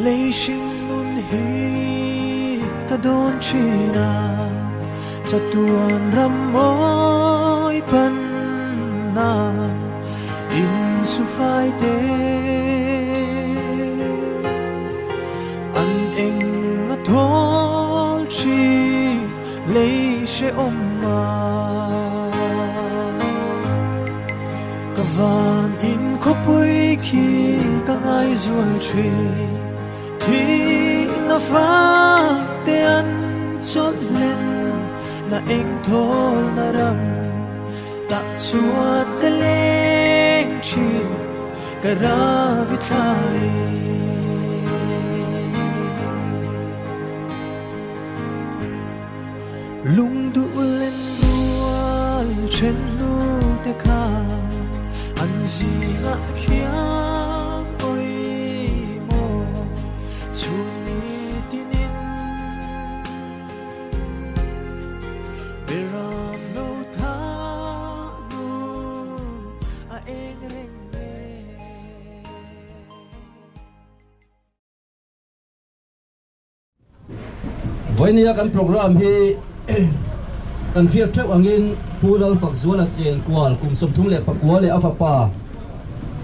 Lei hringnun hi ka dawn thin a, chatuan ram mawi panna insufai te. An eng a thawl thin lei hrehawm a. Ka van in khawpui khi ka ngaizual thin, thihna fak te an chawlh hlen na eng thawlna ram tah chuan ka leng thin ka ravi thlai. Lungduh len rual then hnu te kha an zingah khian awi maw chhun ni tinin Beram lo thah hnu a eng reng e. Vawinia kan program hi kan hriat theuh angin Pu Lalfakzuala Chenkual kum 39 leh a fapa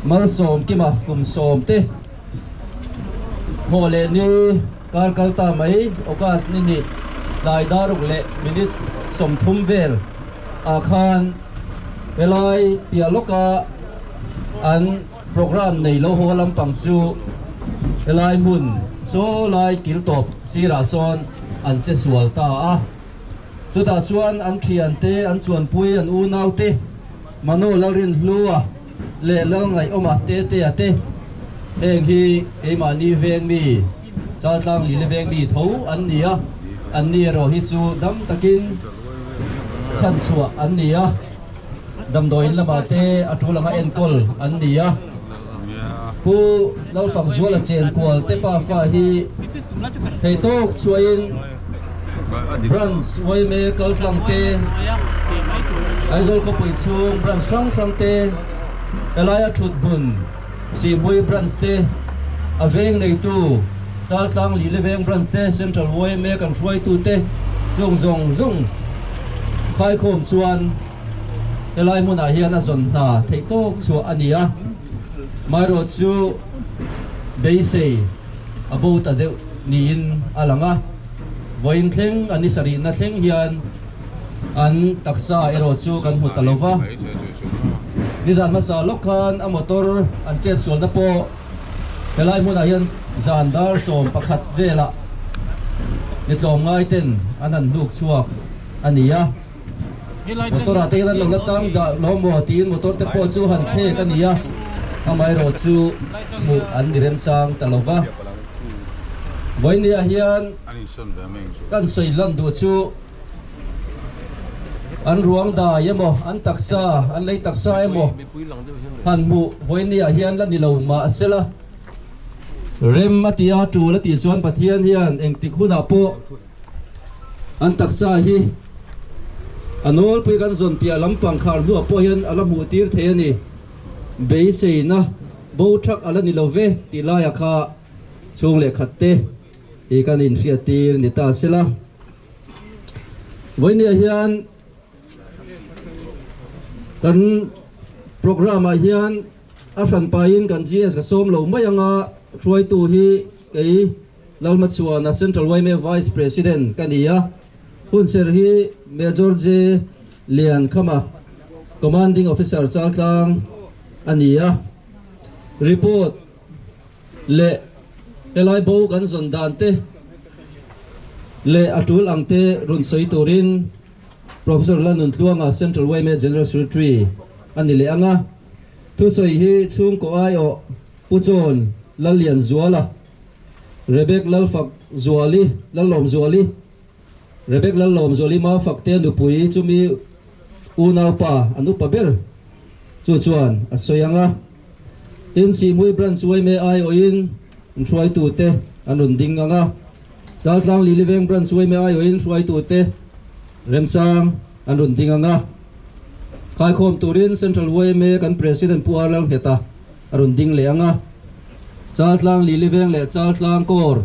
Malsawmkima kum 10 te thawh leh ni kar kal ta mai August ni hnih tlai daruk leh minute 30 vel ah khan helai piah lawka an Programme nei lo haw lampang chu helai hmun saw lai kil tawp sirah sawn an che sual ta a. Chutah chuan an thiante, an chuanpui, an unaute Mano Lalrinhlua leh Lalngaihawma Tetea te heng hi keimahni veng mi, Chaltlang Lile veng mi tho an ni a, anni erawh hi chu dam takin chhanchhuah an ni a. Damdawiin lamah te a tul anga enkawl an ni a, Pu Lalfakzuala Chenkual te pafa hi theihtawk chhuahin Branch yma kaltlang te, Aizawl khawpui chhung Branch hrang hrang te, helaia thut hmun Sihhmui Branch te, a veng neitu Chaltlang Lile Veng Branch te, Central yma kan hruaitu te chung zawng zawng Khaikhawm chuan helai hmunah hian a zawn hna theih tawk chhuah a ni a, maherawh chu beisei a bo ta deuh niin a lang a, vawiin thleng a ni sarihna thleng hian an taksa erawh chu kan hmu ta lo va, nizan hmasa lawk khan a motor an chetsualna pawh helai hmunah hian zan dar 11 velah mi tlawmngai ten an han hnuk chhuak a ni a. Motor ah te hian an lo la tang dah lo maw tiin motor te pawh chu han thlek a ni a, amaherawh chu hmuh an ni remchang ta lo va. Vawinia hian kan sawi lan duh chu an ruang dai emaw an taksa an lei taksa emaw han hmuh vawinia hian la ni lo mahsela rem a tia tul a tih chuan Pathian hian engtik hunah pawh An taksa hi a nawlpui kan zawn piah lampang khar hnuah pawh hian a la hmuh tir thei a ni. Beiseina bo thak a la ni lo ve tih laiah kha chhung leh khat te hi kan inhriat tir ni ta sela. Vawinia hian kan programme ah hian a hranpain kan GS ka sawm lo mai anga hruaitu hi kei Lalhmachhuana Central yma Vice President ka ni a, hunserh hi Major J Liankhama, Commanding Officer Chaltlang a ni a. Report leh helai bo kan zawn dan te leh a tul ang te rawn sawi turin Professor Lalnuntluanga Central yma General Secretary a ni leh ang a. Thusawi hi chhungkaw aiawh Pu Chawn Lallianzuala Rebek Lalfak Zuali, Lallawm Zuali, Rebek Lallawm Zuali Mafak te nupui chumi unaupa an upa ber chu chuan a sawi ang a. Tin, Sihmui Branch yma aiawhin hruaitute an rawn ding ang a. Chaltlang Liliveng Branch yma aiawhin hruaitute remchang an rawn ding ang a. Khaikhawm turin Central yma kan President Pu Arlalngheta a rawn ding leh ang a. Chaltlang Liliveng leh Chaltlang Corps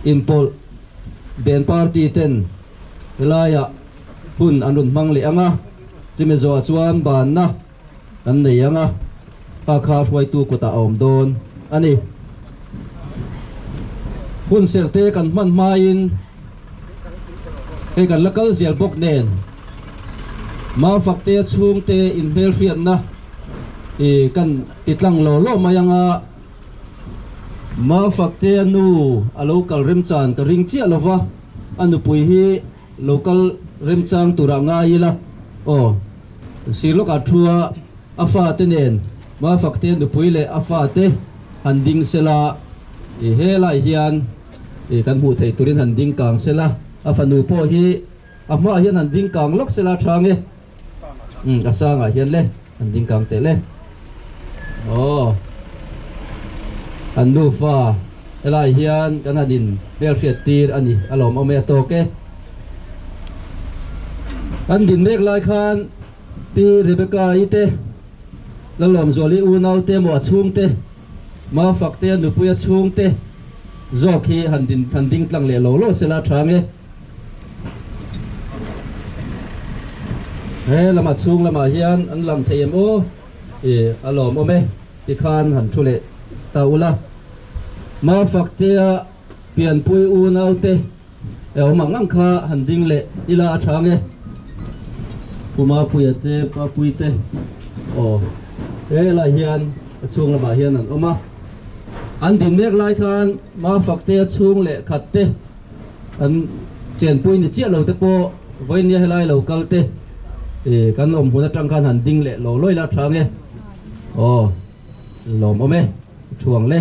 inpawlh band party ten helaiah hun an rawn hmang leh ang a, chumi zawhah chuan banna kan nei ang a, kha kha hruaitu kutah a awm dawn a ni. Hun serh te kan hman hmain hei kan la kal zel bawk nen Mafaktea chhungte inhmelhriatna ih kan ti tlang law law mai ang a, Mafaktea nu a lo kal remchan ka ring chiah lo va, a nupui hi lo kal remchang turah ngai ila aw. Sir lawkah thu a, a fate nen Mafaktea nupui leh a fate han ding sela ih helai hian ih kan hmuh theih turin han ding kang sela, a fanu pawh hi a hmaah hian han ding kang lawk sela tha nge. Umm a sangah hian le an ding kang teh le. Aw an nufa helai hian kan han in hmelhriat tir a ni a lawm awm e a tawk e. An din mek lai khan Pi Rebecca i te Lalawmzuali unau te emaw a chhung te Mafak te a nupui a chhung te zawk hi han din han ding tlang leh lo lo sela tha nge. He lamah chhung lamah hian an lang thei em aw ih a lawm awm e tikhan han thu leh ta ula Mafaktea pianpui unau te e awm ang ang kha han ding leh ila a tha nge Pu Mapuia te Papui te aw he lai hian a chhung lamah hian an awm a an din mek lai khan Mafaktea chhung leh khat te An chenpui ni chiah lo te pawh vawinia helai lo kal te ih kan awm hun atang khan han ding leh lo lawi la tha nge aw lawm awm e thuang le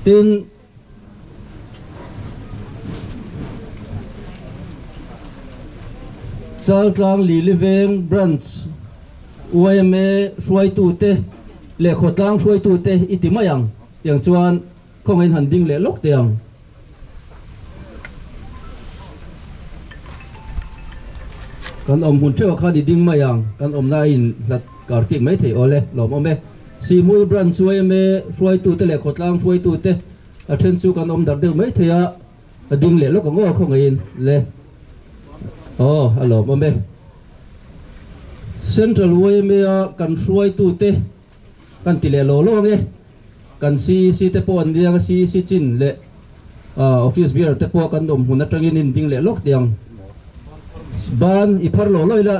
tin Chaltlang Liliveng Branch yma hruaitu te leh khawtlang hruaitu te i ti mai ang tiang chuan Khawngaihin han ding leh lawk teh ang. Kan awm hmun theuh ah khan i ding mai ang. Kan awmna a in hlat kar tik mai thei awl e, lawm awm e. Sihhmui Branch yma hruaitute leh khawtlang hruaitute a then chu kan awm darh deuh mai thei a, a ding leh lawk ang aw khawngaihin le. Aw, a lawm awm e. Central yma a kan hruaitute Kan ti leh lo lo ang e. Kan CEC te pawh an liang a, CEC chin leh office bearer te pawh kan awm hmun atangin in ding leh lawk teh ang. Ban i phar lo lo ila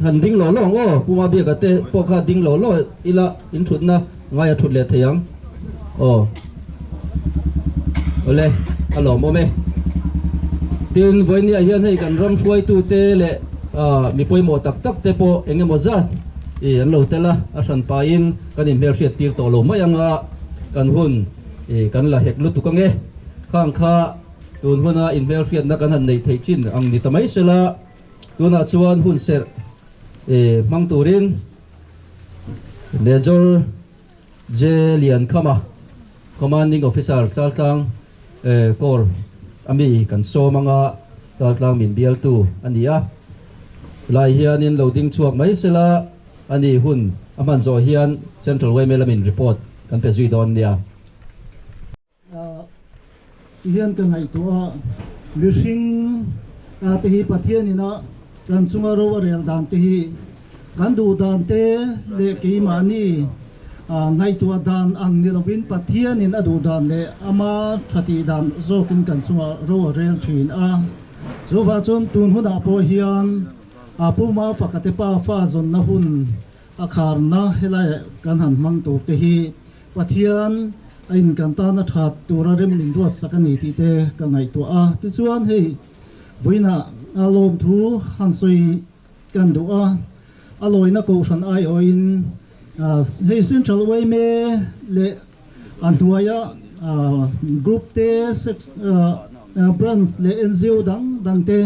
han ding lo lo ang aw, Pu Mabiaka te pawh kha ding lo lo ila in thutna ngai a thut leh thei ang. Aw. Awle, a lawmawm e. Tin, vawinia hian hei kan ram hruaitute leh mi pawimawh tak tak te pawh eng emaw zat ih an lo tel a, a hran pahin kan inhmelhriat tir tawh lo mai ang a, kan hun ih kan la hek lutuk ang e. Khang kha tun huna inhmelhriatna kan han neih theih chin ang ni ta mai sela, tunah chuan hun serh ih hmang turin Major J Liankhama, Commanding Officer Chaltlang Corps a mi kan sawm anga Chaltlang min bialtu a ni a. Lai hianin lo ding chhuak mai sela a ni hun a hman zawh hian Central yma lamin report kan pe zui dawn nia. Ti hian ka ngaihtuah a, mihring te hi Pathian ina kan chunga ro a rel dan te hi kan duh dan te leh keimahni ngaihtuah dan ang ni lovin Pathian in a duh dan leh ama tha tih dan zawkin kan chunga ro a rel thin a. Chuvah chuan tun hunah pawh hian Puma Fakate pa fa zawnna hun a kharna helai kan han hmang tur te hi Pathian a in kan tana that tura rem min ruat sak a ni tih te ka ngaihtuah a. Tichuan hei vawiinah a lawmthu han sawi kan duh a, a lawina kohhran aiawhin hei Central yma leh a hnuaia group te, branch leh NGO dang dang te,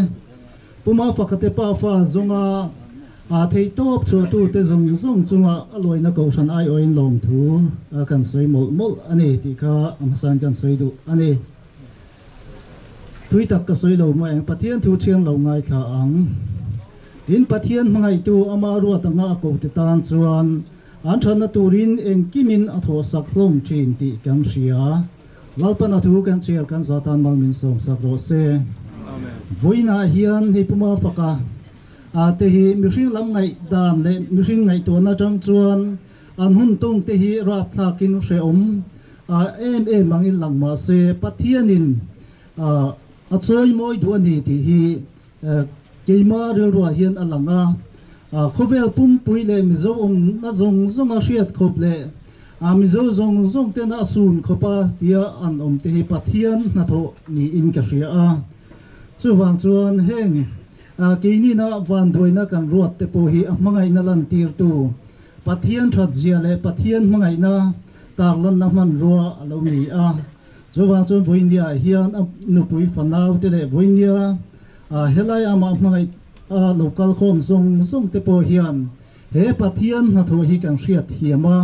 Puma fakate pafa zawnga aa theih tawp chhuahtute zawng zawng chunga a lawina kohhran aiawhin lawmthu kan sawi mawlh mawlh a ni tih kha a hmasain kan sawi duh a ni. Tui tak ka sawi lo maw eng Pathian thu thiang lo ngaithla ang. Tin, Pathian hmangaihtu ama ruat anga a kohte tan chuan. An thatna turin engkimin a thawhsak hlawm thin tih kan hria. Lalpan a thu kan chhiar kan zatan mal min sawmsak rawh se. Vawiinah hian hei Puma faka ah te hi mihring lam ngaih dan leh mihring ngaihtuahna atang chuan an hun tung te hi rapthlakin hrehawm em em angin lang mah se Pathianin a chawimawi duh a ni tih hi Keima rilruah hian a lang a, khawvel pumpui leh Mizo awmna zawng zawnga hriat khawp leh Mizo zawng zawng tena a sun khawp a tia an awm te hi Pathian hnathawh niin ka hria a. Chuvang chuan heng keinina vanduaina kan ruat te pawh hi a hmangaihna lantirtu Pathian thatzia leh Pathian hmangaihna tarlanna hmanrua a lo ni a. Chuvang chuan Vawinia hian a nupui fanau te leh Vawinia helai amah hmangaih a lo kal khawm zawng zawng te pawh hian he Pathian hnathawh hi kan hriat thiam a,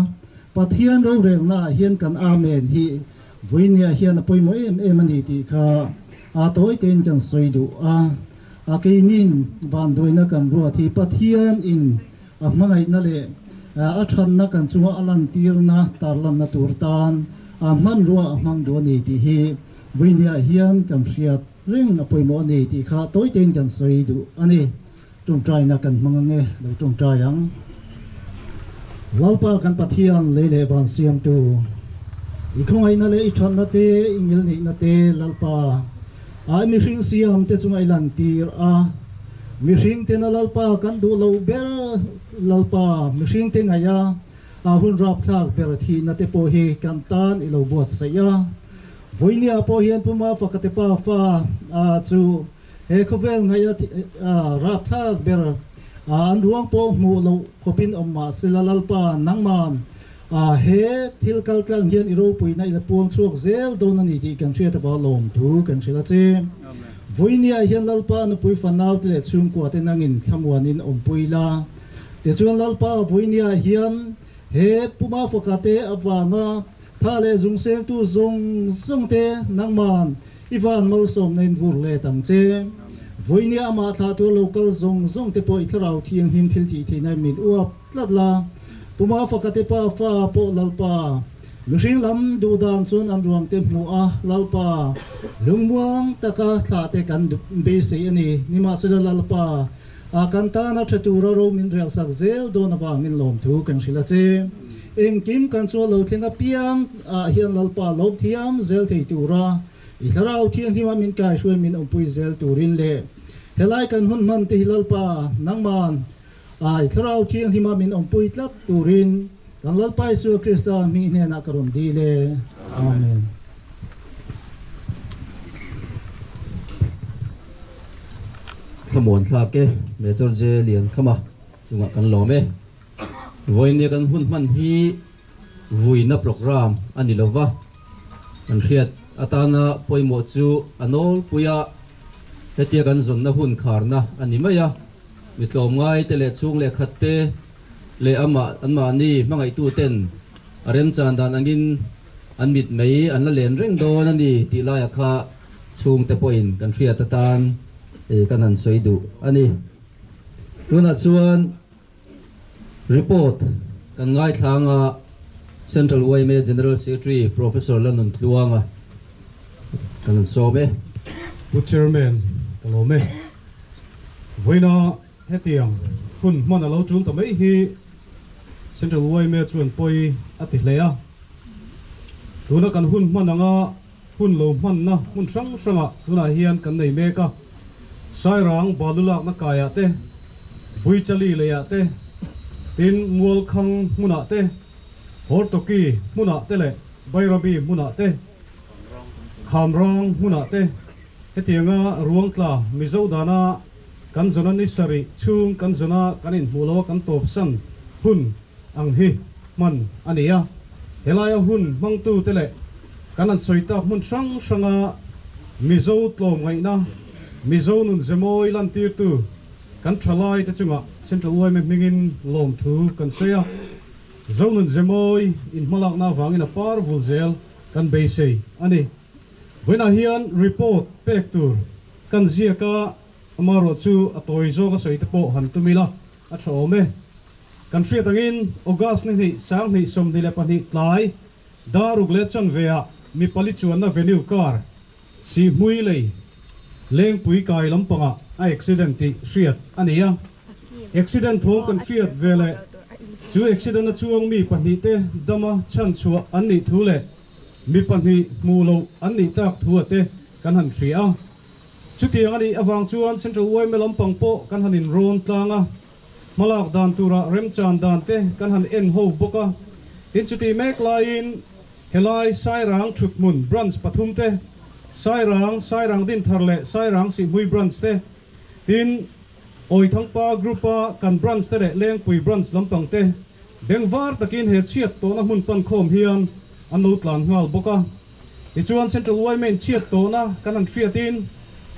Pathian rorelna ah hian kan Amen hi Vawinia hian a pawimawh em em a ni tih kha a tawi tein kan sawi duh a. A keinin vanduaina kan ruat hi Pathian in a hmangaihna leh a thatna kan chunga a lantirna tarlanna tur tan a hmanrua a hmang duh a ni tih hi Vawinia hian kan hriat reng a pawimawh a ni tih kha tawi tein kan sawi duh a ni. Tawngtaina kan hmang ange, lo tawngtai ang. Lalpa kan Pathian lei leh van siamtu, i khawngaihna leh i thatna te, i ngilneihna te Lalpa ai mihring siam te chunga i lantir a, mihring tena Lalpa kan duh loh ber Lalpa mihring te ngaih a, a hun rapthlak ber thihna te pawh hi kan tan i lo buatsaih a. Vawinia pawh hian Pu Mafaka te pa fa chu he khawvel ngaih a rapthlak ber an ruang pawh hmuh loh khawpin awm mah sela Lalpa nangmah he thil kal tlang hian i ropuina i la puang chhuak zel dawn a ni tih kan hriat avang lawmthu kan hrilh a che. Vawinia hian Lalpa nupui fanau te leh chhungkua te nangin thlamuanin awmpui la. Tichuan Lalpa vawinia hian he Puma faka te avanga Tha leh zungsengtu zawng zawng te nangman i van malsawmna in vur let ang che. Vawinia amah thlah tur lo kal zawng zawng te pawh i thlarau thianghlim thil tih theihna in min uap tlat la. Puma faka te pa fa pawh Lalpa mihring lam duh dan chuan an ruang te hmuh a Lalpa lungmuang taka thlah te kan beisei a ni. Nimahsela Lalpa a kan tana tha tura ro min relsak zel dawn avangin lawmthu kan hrilh a che. Engkim kan chuan lo thleng apiang ah hian Lalpa lawm thiam zel thei tura i Thlarau Thianghlim a min kaihruai min awmpui zel turin leh helai kan hun hman te hi Lalpa nangman i Thlarau Thianghlim a min awmpui tlat turin kan Lalpa Isua Krista hming hnenah ka rawn dil e. Amen. Thlamuan thlak e, Major J Liankhama chungah kan lawm e. Vawinia kan hun hman hi vuina programme a ni lova, kan hriat atana pawimawh chu a nawlpui a, hetia kan zawnna hun kharna a ni mai a, mi tlawmngai te leh chhung leh khat te leh amah anmahni hmangaihtu ten a remchan dan angin an mit mai an la len reng dawn a ni tih laia kha chhungte pawhin kan hriat atan kan han sawi duh a ni. Tunah chuan report kan ngaithlang a, Central yma General Secretary Professor Lanun Tluanga kan han sawm e. Pu Chairman, ka lawm e. Vawiina hetiang hun hman a lo tul ta mai hi Central yma chuan pawi a ti hle a. Tuna kan hun hman anga Hun lo hmanna hmun hrang hrangah tunah hian kan nei mek a, Sairang balu lakna kaiah te, Buichali leiah te, tin Mualkhang hmunah te, Hortoki hmunah te leh Bairabi hmunah te, Khamrang hmunah te hetianga ruangtla Mizo dana kan zawna ni sarih chhung kan zawna kan inhmuh loa kan tawpsan hun ang hi hman a ni a, helaia hun hmangtute leh kan han sawi tak hmun hrang hranga Mizo tlawmngaihna, Mizo nun zemawi lantirtu kan thalaite chungah Central yma hmingin lawmthu kan sawi a, Zo nun zemawi inhmalakna avangin a par vul zel kan beisei a ni. Vawiinah hian report pek tur kan ziak a, amaherawhchu a tawi zawk a sawi te pawh han tum ila a tha awm e. Kan hriat angin August ni hnih 2022 tlai dar ruk leh chanve ah mi pali chuanna venue car Sihhmui lei Lengpui kai lampangah a accident tih hriat a ni a. Accident thawm kan hriat ve leh chu accident a chuang mi pahnihte dama chhanchhuah an nih thu leh mi pahnih hmuh loh an nih tak thu a te kan han hria a. Chutiang a nih avang chuan Central yma lampang pawh kan han inrawn tlang a, hmalak dan tura remchan dan te kan han en ho bawk a. Tin, chutih mek laiin helai Sairang thuthmun branch pathum te, Sairang, Sairang Dinthar leh Sairang Sihhmui branch te, tin, Awithangpa group-a kan branch te leh Lengpui branch lampang te bengvar takin he chhiat tawhna hmun pankhawm hian an lo tlan nghal bawk a. Tichuan Central yma in chhiat tawhna kan han hriatin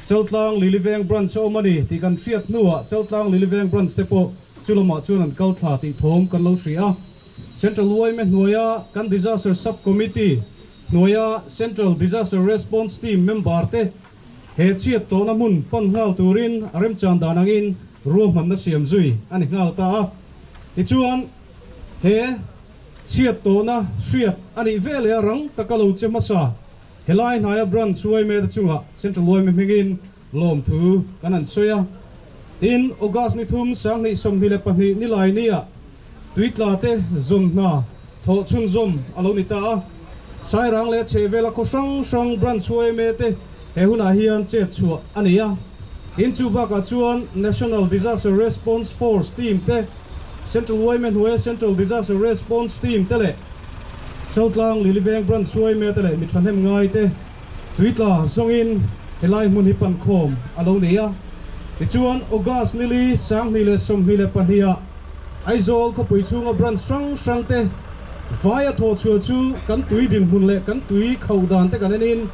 Chaltlang Liliveng branch a awm a ni tih kan hriat hnuah Chaltlang Liliveng branch te pawh chu lamah chuan an kal thla tih thawm kan lo hria a. Central yma hnuaia kan Disaster Sub Committee hnuaia Central Disaster Response Team member te he chhiat tawhna hmun pan nghal turin a remchan dan angin ruahmanna siam zui a ni nghal ta a. Tichuan he. Chhiat tawhna hriat a nih ve leh a rang taka lo che hmasa. Helai hnaia branch yma te chungah Central yma hmingin lawmthu kan han sawi a. Tin, August ni thum 2022 nilai nia tuitla te zawn hna thawh chhunzawm a lo ni ta a. Sairang leh chhehvela khaw hrang hrang branch yma te he hunah hian chet chhuah a ni a. Tin, chu bakah chuan National Disaster Response Force team te, Central yma hnuaia Central Disaster Response Team te leh Chaltlang Liliveng Branch yma te leh mi thahnem ngai te tuitla zawngin helai hmun hi pankhawm a lo ni a. Tichuan, August nili 2022 ah Aizawl khawpui chhunga branch hrang hrang te vaia thawhchhuah chu kan tui dinhmun leh kan tui khauh dan te kan enin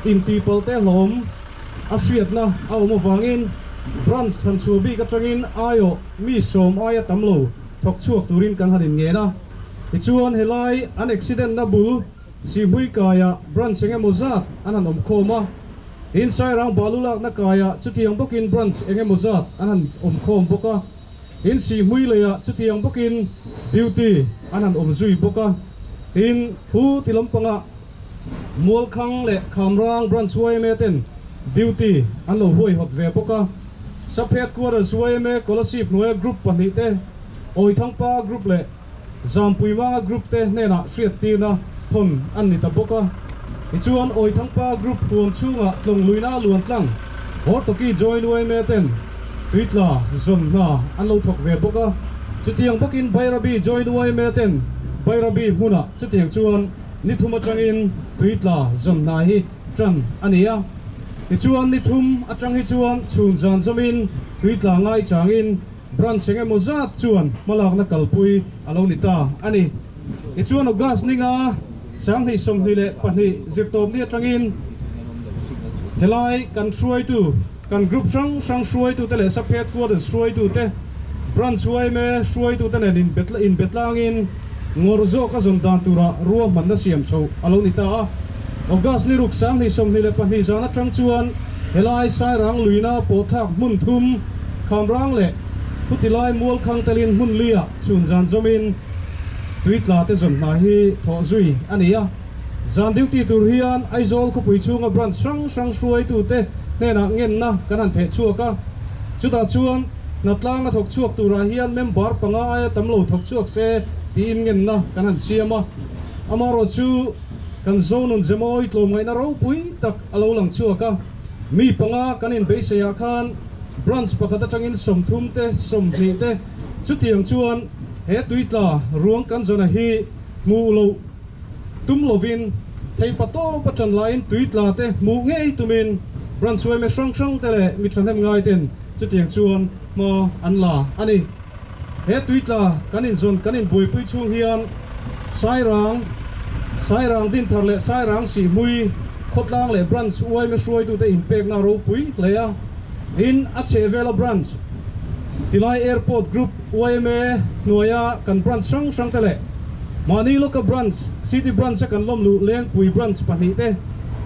intihpalh te hlawm a hriatna a awm avangin branch thlanchhuah bik atangin aiawh Mi sawm aia tam lo thawk chhuak turin kan han inngen a, tichuan helai an accident na bul Sihhmui kaiah branch eng emaw zat an han awm khawm a, tin Sairang balu lakna kaiah chutiang bawkin branch eng emaw zat an han awm khawm bawk a, tin Sihhmui leiah chutiang bawkin duty an han awm zui bawk a, tin hu ti lampangah Mualkhang leh Khamrang Branch yma ten duty an lo huaihawt ve bawk a. Sub Headquarters yma Kolasib hnuaia Group pahnih te, Awithangpa Group leh Zampuimanga Group te hnenah hriattirna thawn an ni ta bawk a. Tichuan Awithangpa Group huam chhungah tlawng luina luan tlang Hortoki Joint yma ten tuitla zawn hna an lo thawk ve bawk a. Chutiang bawkin Bairabi Joint yma ten Bairabi hmunah chutiang chuan Ni thum atangin tuitla zawn hna hi tan a ni a, tichuan ni thum atang hi chuan chhun zan zawmin tuitla ngai changin branch eng emaw zat chuan hmalakna kalpui a lo ni ta a ni. Tichuan August ninga 2022 zirtawpni atangin helai kan hruaitu kan group hrang hrang hruaitute leh sub headquarters hruaitute branch yma hruaitute nen inbetlangin ngawrh zawk a zawn dan tura ruahmanna siam chhoh a lo ni ta a. August ni ruk 2022 zan atang chuan helai Sairang luina pawhthlak hmun thum Khamrang leh Phutilai Mualkhang telin hmun liah chhun zan zawmin tuitla te zawn hna hi thawh zui a ni a. Zan duty tur hian Aizawl khawpui chhunga branch hrang hrang hruaitute hnenah ngenna kan han theh chhuak a. Chutah chuan hnatlanga thawk chhuak turah hian member panga aia tam lo thawk chhuak se tiin ngenna kan han siam a. Amaherawh chu kan Zonun Zemawi tlawmngaihna ropui tak a lo lang chhuak a. Mi panga kan inbeiseiah khan branch pakhat atangin 30 te 20 te chutiang chuan he tuitla ruang kan zawna hi hmuh loh Tum lovin theipa tawp a ṭan laiin tui tla te hmuh ngei tumin branch yma hrang hrang te leh mi ṭhahnem ngai ten chutiang chuan hma an la a ni. He tui tla kan inzawn kan inbuaipui chhung hian Sairang, Sairang Dinthar leh Sairang Sihhmui khawtlang leh branch yma hruaitute inpekna a ropui hle a. Tin, a chhehvela branch Tilai Airport Group yma hnuaia kan branch hrang hrang te leh Mahni lawka branch, City Branch a kan lawm luh Lengpui Branch pahnih te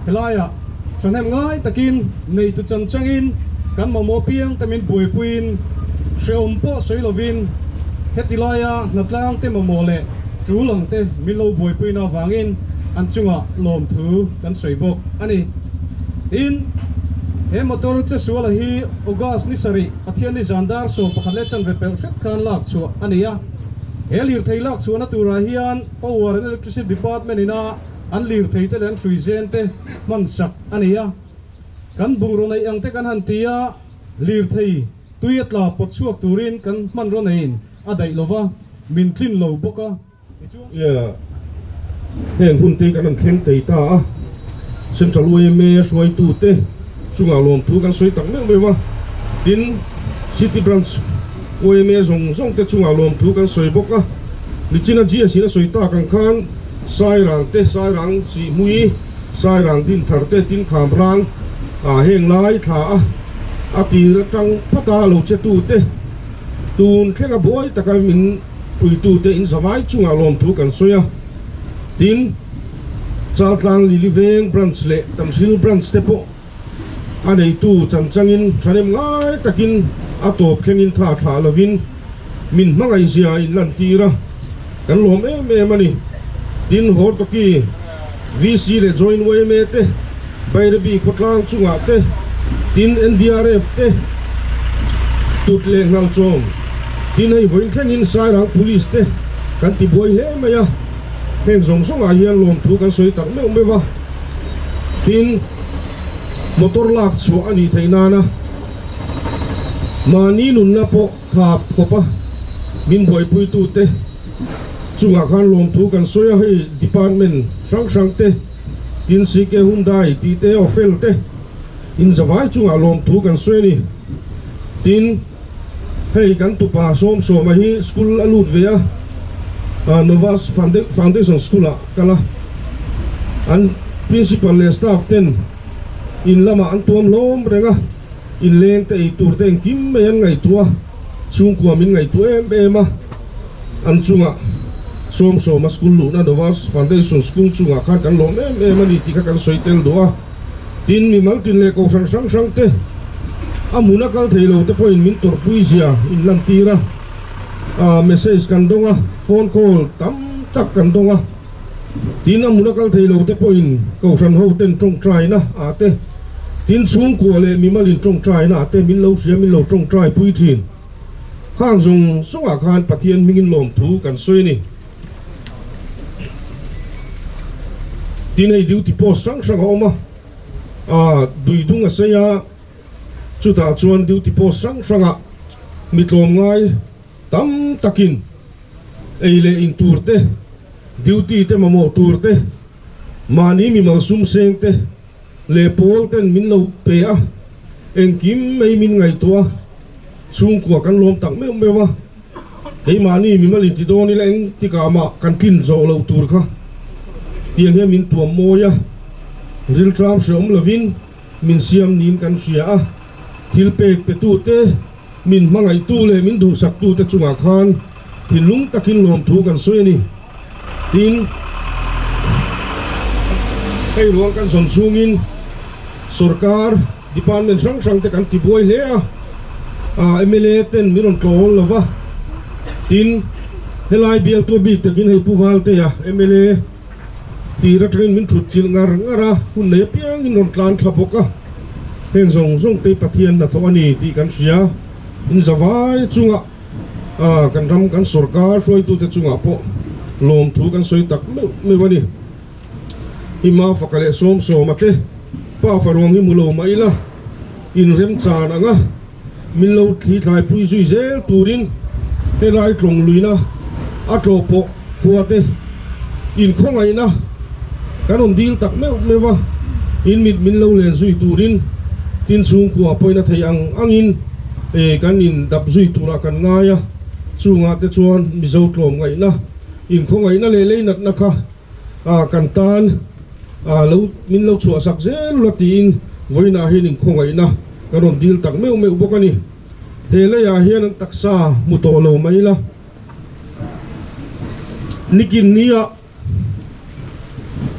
helaiah thahnem ngai takin neitu chan changin kan mamawh piang te min buaipuiin hrehawm pawh sawi lovin Heti laia hnatlang te mamawh leh tul ang te min lo buaipuina avangin an chungah lawmthu kan sawi bawk a ni. Tin, he motor chesuala hi August ni sarih Pathianni zan dar 11 leh chanve pelh hret khan lak chhuah a ni a. He lirthei lak chhuahna turah hian Power and Electricity Department ina an lirthei te leh an hruizen te hman sak a ni a. Kan bungraw neih ang te kan han ti a, lirthei tui a tla pawt chhuak turin kan hmanraw neiin a daih lo va, min tlin lo bawk a. Tichuan. Nia, heng hun te kan han thleng thei ta a, Central yma hruaitute chungah lawmthu kan sawi tak meuh meuh a, tin City Branch yma zawng zawng te chungah lawmthu kan sawi bawk a, nichina GS in a sawi tak ang khan Sairang te, Sairang Sihmui, Sairang Dinthar te, tin Khamrang ah heng lai thla a a tir atang phata lo che tu te tun thlenga buai taka min Puitute in zavai chungah lawmthu kan sawi a, tin, Chaltlang Lili Veng Branch leh Tamhril Branch te pawh a neitu chanchangin thahnem ngai takin a tawp thlengin tha thlah lovin min hmangaihzia in lantir a, kan lawm em em a ni. Tin, Hortoki VC leh Joint yma te, Bairabi khawtlang chungah te, tin NDRF te tut leh nghal chawm. Tin hei vawiin thlengin Sairang Police te kan ti buai hle mai a, heng zawng zawngah hian lawmthu kan sawi tak meuh meuh a. Tin, motor lak chhuah a nih theih nana mahni nunna pawh thap khawp a min buaipuitute chungah khan lawmthu kan sawi a, hei department hrang hrang te, Tin CK Hyundai tih te Ofel te in zavai chungah lawmthu kan sawi a ni. Tin, hei kan tupa Sawmsawma hi school a lut ve a, Novas Foundation School ah kal a, an principal leh staff ten in lamah an tuam hlawm reng a, in leng te ei tur te engkim mai an ngaihtuah a, chhungkua min ngaihtuah em em a. An chungah Sawmsawma school luhna Novas Foundation School chungah khan kan lawm em em a ni tih kha kan sawi tel duh a. Tin, mimal tin leh kohhran hrang hrang te a hmun a kal thei lo te pawhin min tawrhpui zia in lantir a. Aaa message kan dawng a, phone call tam tak kan dawng a. Tin, a hmun a kal thei lo te pawhin kohhran ho ten tawngtaina ah te, tin chhungkua leh mimalin tawngtaina ah te min lo hria min lo tawngtai pui thin. Khang zawng zawngah khan Pathian hmingin lawmthu kan sawi a ni. Tin hei duty post hrang hrang a awm a, aa Duidung a sei a, chutah chuan duty post hrang hrangah mi tlawmngai tam takin ei leh in tur te, duty te mamawh tur te, mahni mimal sum seng te leh pawl ten min lo pe a, engkim mai min ngaihtuah a, chhungkua kan lawm tak meuh meuh a, keimahni mimal inti dawn ila eng tikah mah kan tlin zawh loh tur kha tiang hian min tuam mawi a, rilṭam hreawm lovin min siam niin kan hria a, thil pek petute, min hmangaihtu leh min duhsaktute chungah khan thinlung takin lawmthu kan sawi a ni. Tin, hei ruang kan zawn chhungin sorkar department hrang hrang te kan ti buai hle a, ah mla ten min rawn tlawl lo va, tin helai bialtu bik takin hei Pu Valtea mla tir atangin min thut chilh ngar ngar a, hun nei apiangin rawn tlan thla bawk a, heng zawng zawng te Pathian hnathawh a ni tih kan hria, in zavai chungah. A kan ram kan sorkar hruaitute chungah pawh lawmthu kan sawi tak meuh meuh a ni. Ima faka leh sawmsawma te pa faruang hi mu lo mah ila inremchan ang a, min lo thli thlaipui zui zel turin helai tlawng luina a tlawh pawh khua te inkhawngaihna kan rawn dil tak meuh meuh a, in mit min lo len zui turin tin chhungkua pawhin a thei ang angin E kan in dap zui turah kan ngai a, chungah te chuan Mizo tlawmngaihna, inkhawngaihna leh leinatna kha kan tan lo min lo chhuahsak zel ula tiin vawiinah hian inkhawngaihna kan rawn dil tak meuh meuh bawk a ni. He leiah hian an taksa hmu tawh lo mai ila. Nikin nia.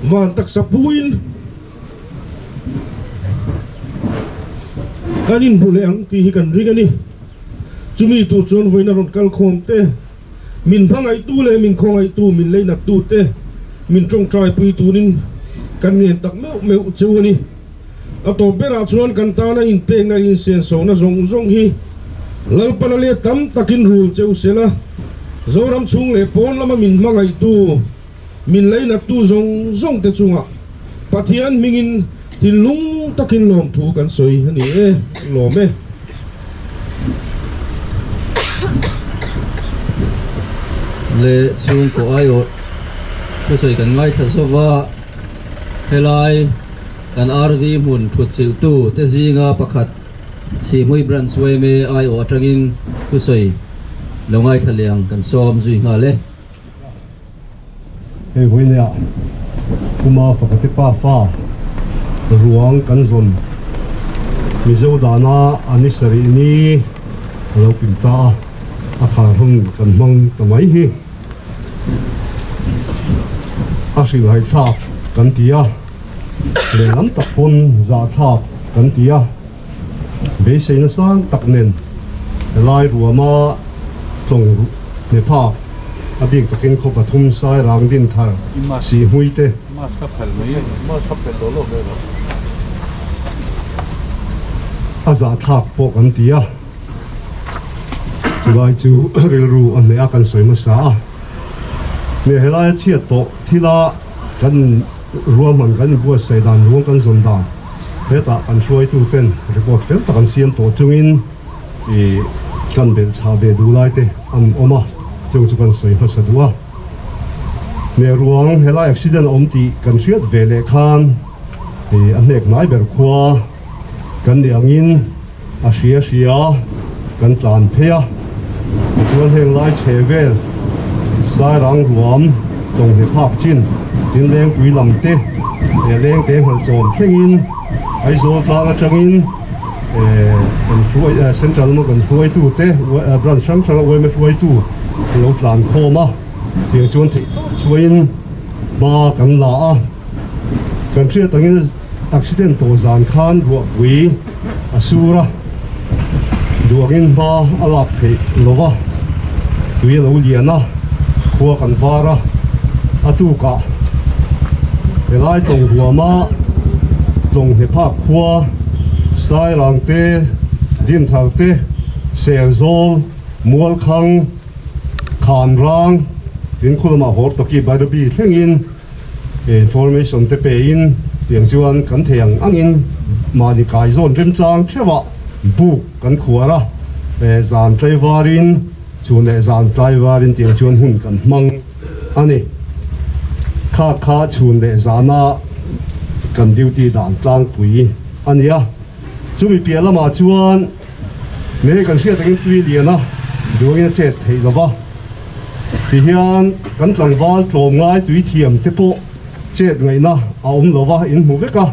Van taksa puiin kan inhmu leh ang tih hi kan ring a ni. Chumi tur chuan vawiin a rawn kal khawm te, Min hmangaihtu leh min khawngaihtu, min leinattu te min tawngtaipui turin kan ngen tak meuh meuh cheu a ni. A tawp berah chuan kan tana inpekna insenso-na zawng zawng hi Lalpana let tam takin rul cheu sela, Zoram chhung leh pawn lama min hmangaihtu, min leinattu zawng zawng te chungah Pathian hmingin thinlung takin lawmthu kan sawi a ni e, lawm e. Leh chhungkaw aiawh thusawi kan ngaithla zova, helai kan RV hmun thutchilhtu te zinga pakhat Sihhmui Branch yma aiawh atangin thusawi lo ngaithla leh ang kan sawm zui nghal e. Hei vawinia Puma Fakate pa fa ruang kan zawn Mizo dana a ni sarih ni a lo pin ta a, a khar hun kan hmang ta mai hi a hrilhhai thlak kan ti a, lehlam tak pawn zah thlak kan ti a, beiseina sang tak nen helai ruama tlawng hne phak a bik takin khaw pathum sai rang din thar si hmui te. A zahthlak pawh kan ti a, chulai chu rilru a hneh a kan sawi hmasa a, hne helaia chhiat tawh thila kan ruahman kan inbuatsaih dan ruang kan zawn dan hetah kan hruaituten report fel tak an siam tawh chungin ih kan belh chhah ve duh lai te an awm a, chung chu kan sawi hmasa duh a. Hne ruang helai accident a awm tih kan hriat ve leh khan ih a hnek hnai ber khua kan nih angin a hria hria kan tlan phei a, tichuan heng lai chhe vel Sairang ruam chawnghne phak chin tin Lengpui lam te leh Lengte nghalchawm thlengin Aizawl tlang atangin kan hruai Central lama kan hruaitu te branch hrang hranga yma hruaitu lo tlan khawm a, tiang chuan theih tawp chhuahin hma kan la a, kan hriat angin accident tawh zan khan ruahpui a sur a, duangin hma a lak theih lo va, tui a lo lian a, khua kan var a, a tukah helai tlawng huama tlawng hne phak khua Sairang te, Dinthar te, Serzawl, Mualkhang, Khanrang, tin khulamah Hortoki Bairabi thlengin Information te pein tiang chuan kan thei ang angin mahni kaizawn remchang theuhah buk kan khuar a, zan tlaivarin chhun leh zan tlaivarin tiang chuan hun kan hmang a ni. Kha kha chhun leh zana kan duty dan tlangpui a ni a, chumi piah lamah chuan Me kan hriat angin tui lian a duangin a chet theih lo va, tihian kan tlangval tlawmngai tui thiam te pawh chet ngaihna a awm lo va, in hmu vek a,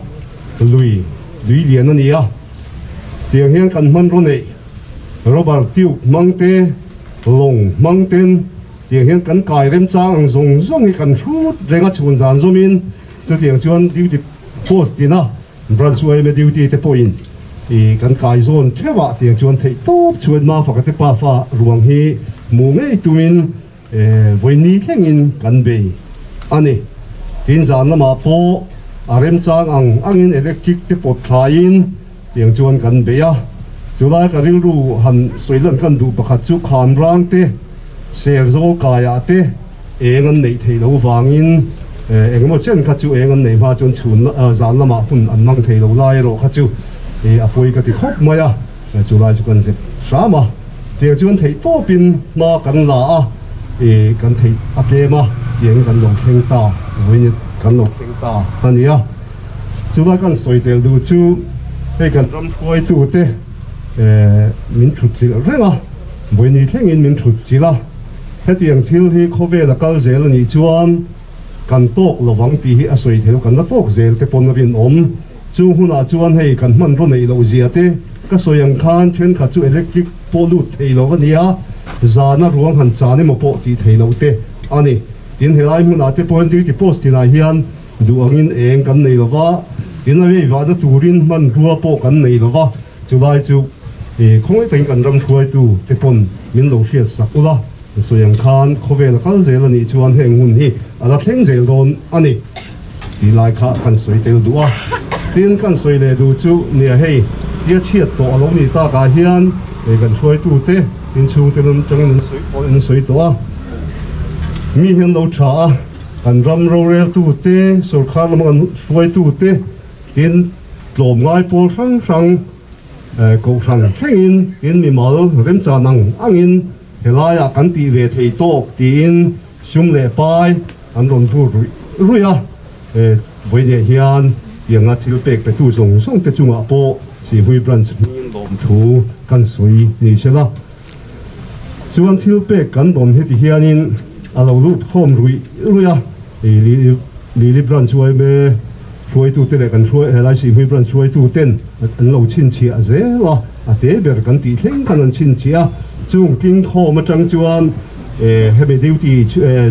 lui tui lian a ni a, tiang hian kan hmanraw neih rubber tube hmang te, lawng hmang ten tiang hian kan kai remchang ang zawng zawng hi kan hrut reng a chhun zan zawmin chutiang chuan duty post tina Branch yma duty te pawhin ih kan kai zawn theuh ah tiang chuan theih tawp chhuat Mafaka te pafa ruang hi hmu ngei tumin vawi thlengin kan bei a ni. Tin zan lamah pawh a remchang ang angin electric te pawt thlaiin tiang chuan kan bei a. Chulai ka rilru han sawi lan kan duh pakhat chu Khamrang te, Serzawl kaiah te, Eng an neih theih loh vangin engemaw chen kha chu eng an neih hma chuan chhun zan lamah hun an hmang thei lo lai erawh kha chu a pawi ka ti khawp mai a, chu lai chu kan zep hram a, tiang chuan theih tawpin hma kan la a, kan theih a tlem a, tiangin kan lo thleng ta, vawiin kan lo thleng ta a ni a, chu lai kan sawi tel duh chu hei kan ram hruaitute min thutchilh reng a, vawiin thlengin min thutchilh a. Hetiang thil hi khawvel a kal zel a nih chuan kan tawk lovang tih hi a sawi thei lo, kan la tawk zel te pawn a rinawm. Chung hunah chuan hei kan hmanraw neih loh zia te ka sawi ang khan thenkhat chu electric pawh lut thei lo a nia, zana ruang han chan emaw pawh tih thei loh te a ni. Tin, helai hmunah te pawh hian duty post tinah hian duh angin eng kan nei lova, tin a veivahna turin hmanrua pawh kan nei lova, Chulai chu khawngaih takin kan ram hruaitu te pawn min lo hriat sak ula. Sawi ang khan khawvel a kal zel a nih chuan heng hun hi a la thleng zel dawn a ni tih lai kha kan sawi tel duh a. Tin, kan sawi leh duh chu nia hei tia chhiat tawh a lo nih takah hian hei kan hruaitute inchhungte lam atangin an sawi pawh an sawi tawh a. Mi hian lo tha a, kan ram roreltute, sorkar lama kan hruaitute tin tlawmngai pawl hrang hrang Kohhran thlengin tin mimal remchan ang angin helaiah kan tih ve thei tawk tiin sum leh pai an rawn vur ruih ruih a. Vawiinah hian tianga thil pek petu zawng zawng te chungah pawh Sihmui Branch hming lawmthu kan sawi ni se la. Chuan thil pek kan dawn heti hianin a lo lut khawm ruih ruih a, Lili Branch yma hruaitute leh kan hruai helai Sihhmui Branch hruaituten an lo chhinchhiah zel a, a te ber kan tih thleng khan an chhinchhiah a, chung tling khawm atang chuan hemi duty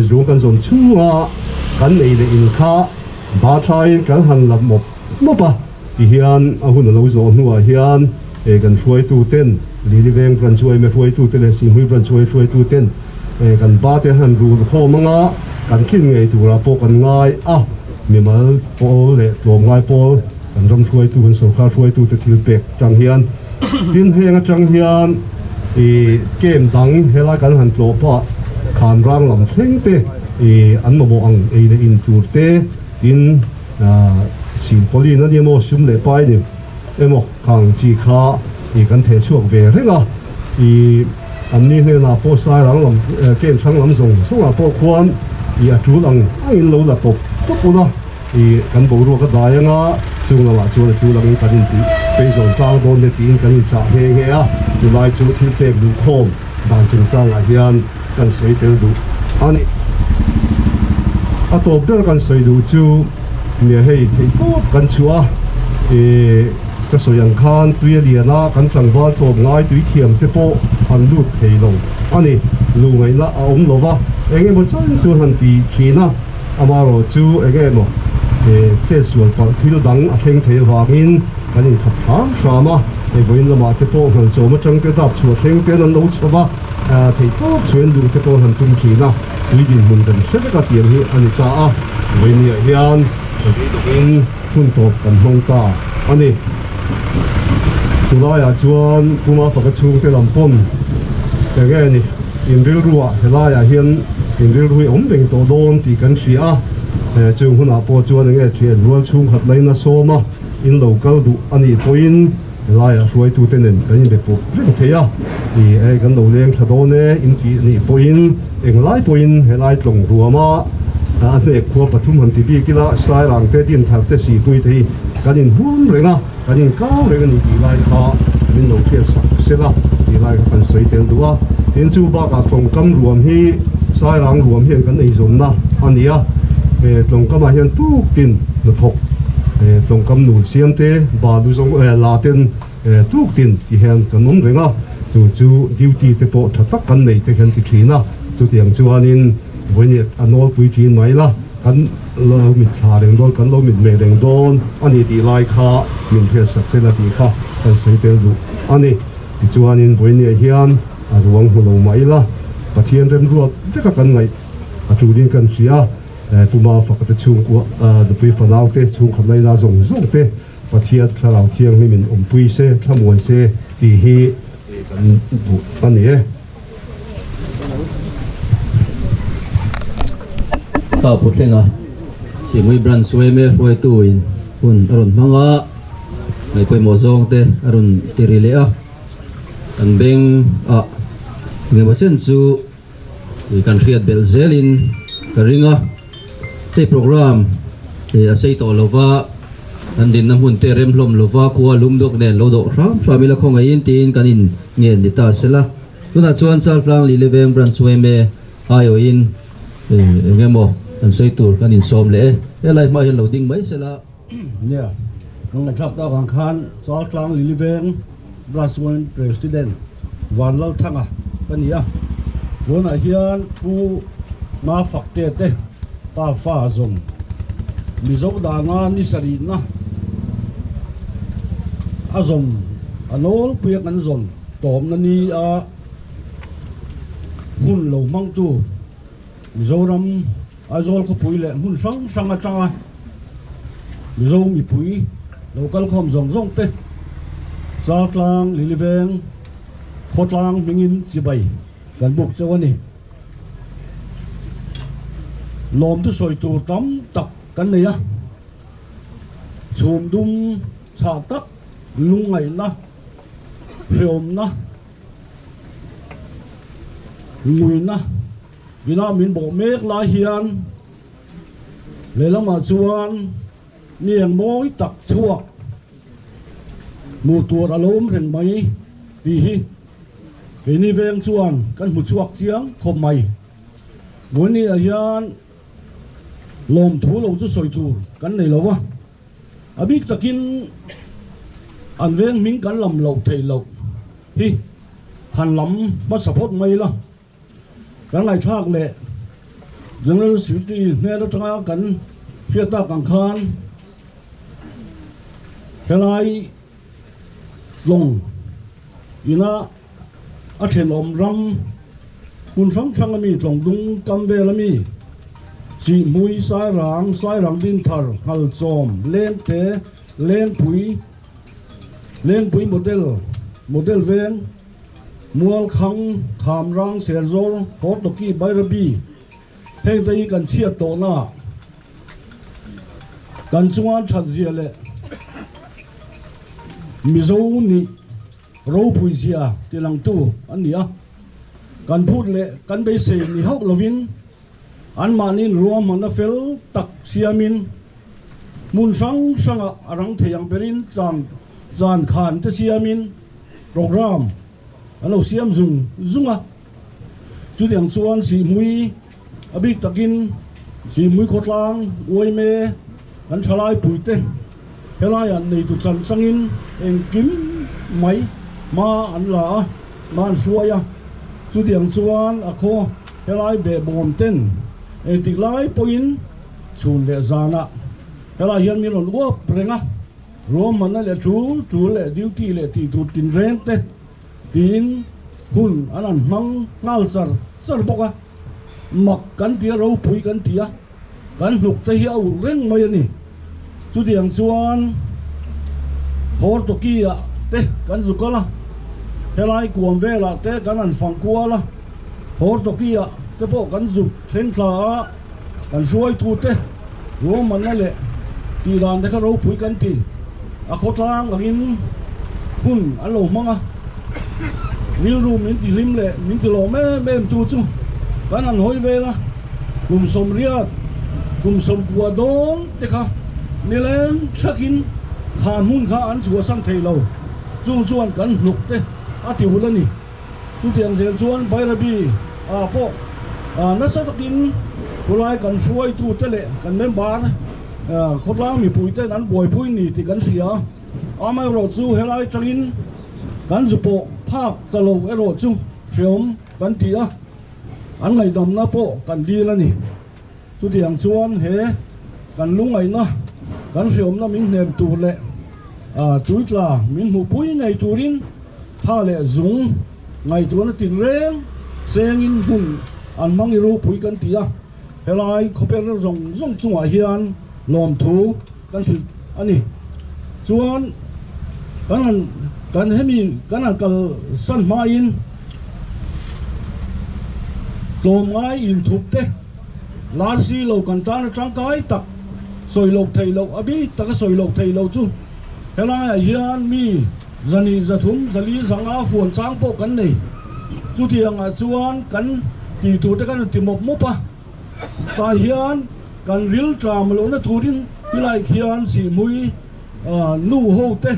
zung kan zawn chhunga kan nei leh in kha Bathlaiin kan han la mawp mawp a. Tihian a hun a lo zawh hnuah hian kan hruaituten, Lili Veng Branch yma hruaitute leh Sihhmui Branch yma hruaituten kan ba te han rul khawm anga kan tlin ngei turah pawh kan ngai a, mimal pawl leh tlawmngai pawl kan ram hruaitu, kan sorkar hruaitute thil pek atang hian tin heng atang hian ih camp dang helai kan han tlawh pah khan rang lam thleng te ih an mamawh ang ei leh in tur te tin. Silpawlin a ni emaw sum leh pai ni emaw khang chi kha i kan theh chhuak ve reng a, i an ni hnenah pawh sai rang lam camp hrang lam zawng zawngah pawh khuan i a tul ang angin lo la tawp tawp ula, i kan boruak a dai anga chung lamah chuan a tul angin kan intih peizawn tlang dawn hle tiin kan inchah nghe nghe a, chulai chu thil pek luhkhawm dan chungchangah hian kan sawi tel duh a ni. A tawp ber kan sawi duh chu nia hei theih tawp kan chhuah a, ih ka sawi ang khan tui a lian a, kan tlangval tlawm ngai tui thiam te pawh an lut thei lo a ni. Lu ngaihna a awm lo va, eng emaw chan chu han ti thin a, amaherawh chu eng emaw ih chetsual palh thil dang a thleng thei avangin kan inkhap hram hram a, hei vawiin lamah te pawh hnalchawm atang te dap chhuah thleng ten an lo chho va. Theih tawp chuan duh te pawh han tum thin a, tui dinhmun kan hre vek a tiang hi a ni ta a, vawinia hian ka beidawngin hun tawp kan hmang ta a ni. Chulaiah chuan Puma faka chhungte lam pawn eng nge ni in rilruah helaiah hian in rilru hi awm reng tawh dawn tih kan hria a, chung hunah pawh chuan eng nge thian rual chhungkhat laina sawm a in lo kal duh a nih pawhin, Helaiah hruaitute nen kan inbe pawp reng thei a, ih hei kan lo leng thla dawn e in tih nih pawhin englai pawhin helai tlawng ruama a hnek khua pathum han ti bik ila Sairang te Dinthar te Sihpui te hi kan inhuam reng a, kan inkau reng a ni tih lai kha min lo hriat sak sela tih lai kha kan sawi tel duh a. Tin chu bakah tlawngkam ruam hi Sairang ruam hian kan eizawnna a ni a, tlawngkamah hian tuk tin hnathawk Tawngkam nun siam te, balu zawng la ten tluk tin ti hian kan awm reng a, chu chu duty te pawh tha tak kan nei te hian ti thin a, chutiang chuanin vawiin a nawlpui thin mai la, kan lo mit thla reng dawn, kan lo mit meh reng dawn a ni tih lai kha min hriat sak chen a tih kha kan sawi tel duh a ni. Tichuanin vawiin hian a ruang hmu lo mai la, Pathian remruat veka kan ngaih a tulin kan hria. Puma fakate chhungkua nupui fanaute chhungkhat laina zawng zawng te Pathian Thlarau Thianghlim in awmpui se, thlamuan se tih hi kan duh a ni e. Ka pu thlenga Sihmui Branch yma hruaitu in hun a rawn hmang a, ngaihpawimawh zawng te a rawn ti ri leh a, kan beng ah engemaw chen chu Ih kan hriat belh zelin ka ring a, hei program ih a sei tawh lova, kan dinna hmun te rem hlawm lova khua lum dawk nen lo dawh hram hram ila khawngaihin tiin kan in ngen ni ta sela. Tunah chuan Chaltlang Liliveng Branch yma aiawhin ih eng emaw kan sawi tur kan insawm leh e, helai hma hian lo ding mai sela. Nia, ka ngaihthlak tak ang khan Chaltlang Liliveng Branch yma President Vanlalthanga ka ni a, tunah hian Pu Mafakte te pa fa zawng Mizo dana ni sarihna a zawm a nawlpuia kan zawn tawmna ni a. Hun lo hmangtu Mizoram Aizawl khawpui leh hmun hrang hrang atanga Mizo mipui lo kalkhawm zawng zawng te Chaltlang Liliveng khawtlang hmingin chibai kan buk chauh a ni. Lawmtu sawi tur tam tak kan nei a, chhum dum chhah tak lungngaihna hreawmna Nguina ina min bawh mek lai hian lehlamah chuan mi eng mawi tak chhuak hmuh tur a lo awm reng mai tih hi keini veng chuan kan hmu chhuak chiang khawp mai. Vawinia hian lawmthu lo chu sawi tur kan nei lo a. A bik takin an veng hming kan lam loh theih loh hi han lam hmasa phawt mai la. Kan ngaihthlak leh General Secretary hmel atanga kan hriat tak ang khan helai tlawng ina a thenawm ram hmun hrang hrang ami tlawng dung kam vel ami Chihmui, Sairang, Sairang Dinthar, Nghalchawm, Lengte, Lengpui, Lengpui Model, Model Veng, Mualkhang, Khamrang, Serzawl, Hawtawki, Bairabi heng te hi kan chhiat tawhna ah kan chunga that zia leh Mizo nih ropui zia tilangtu an ni a, kan phut leh kan beisei ni hauh lovin anmahniin ruahmanna fel tak siamin hmun hrang hrangah a rang thei ang berin chan chan khan te siamin program an lo siam zung zung a. Chutiang chuan Sihmui a bik takin Sihmui khawtlang uaime kan thalai puite helaiah neitu chan changin engkim mai hma an la a, hma an hruai a. Chutiang chuan a khaw helai behbawm ten engtik lai pawhin chhun leh zanah helai hian min rawn uap reng a, ruahmanna leh tul tul leh duty leh tih tur tinreng te Tiin hun an han hmang nghal char char bawk a, mak kan ti a, ropui kan ti a, kan hnuk te hi a ulh reng mai a ni. Chutiang chuan Hortoki ah te kan zu kal a, helai kuam velah te kan han fang kual a, Hortoki ah te pawh kan zu thleng thla a, kan hruaitu te ruahmanna leh tih dan te kha ropui kan ti. A khawtlang angin hun an lo hmang a, rilru min ti hlim leh min ti lawm em em tu chu kan han hawi vel a, kum sawmriat, kum sawmkua dawn te kha nileng thlakin kha hmun kha an chhuahsan thei lo, chung chuan kan hnuk te a ti hul a ni. Chutiang zel chuan Bairabi ah pawh nasa takin khulai kan hruaitute leh kan member khawtlang mipuiten an buaipui ni tih kan hria a, amaherawh chu helai tangin kan zu pawh phak ta lo erawh chu hreawm kan ti a, an ngaihdamna pawh kan dil a ni. Chutiang chuan he kan lungaihna kan hreawmna min hnem tur leh tuitla min hmuhpui ngei turin tha leh zung ngaihtuahna tinreng chengin hmun an hmang i ropui kan ti a, helai khawper zawng zawng chungah hian lawmthu kan hrilh a ni. Chuan kan han kan hemi kan han kalsan hmain tlawmngai inthup te lar si lo kan tan a tangkai tak sawi loh theih loh a bik taka sawi loh theih loh chu helaiah hian mi zahnih zathum zali zanga fuan chang pawh kan nei. Chutiangah chuan kan tih tur te kan han ti mawp mawp a. Tah hian kan ril tlam lohna turin tilai khian Sihmui nu ho te,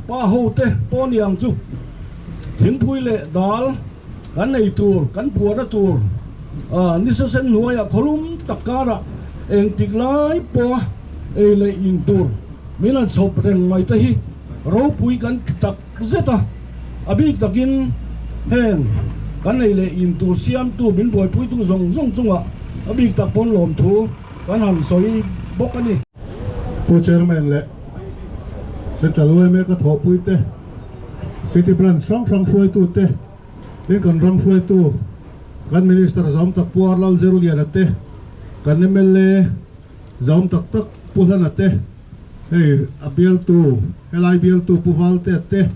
pa ho te pawh ni ang chu thingpui leh dal kan nei tur, kan puahna tur nisa sen hnuaiah khawlum tak karah engtik lai pawha ei leh in tur min han chhawp reng mai te hi ropui kan ti tak zet a, a bik takin heng kan ei leh in tur siamtu min buaipuitu zawng zawng chungah a bik tak pawn lawmthu kan han sawi bawk a ni. Pu Chairman leh Central yma ka thawhpui te, City Branch hrang hrang hruaitu te, tin kan ram hruaitu. Kan Minister zahawm tak Pu Arlal Zirliana te, kan mla zahawm tak tak Pu Hlana te, hei a bialtu helai bialtu Pu Valtea te,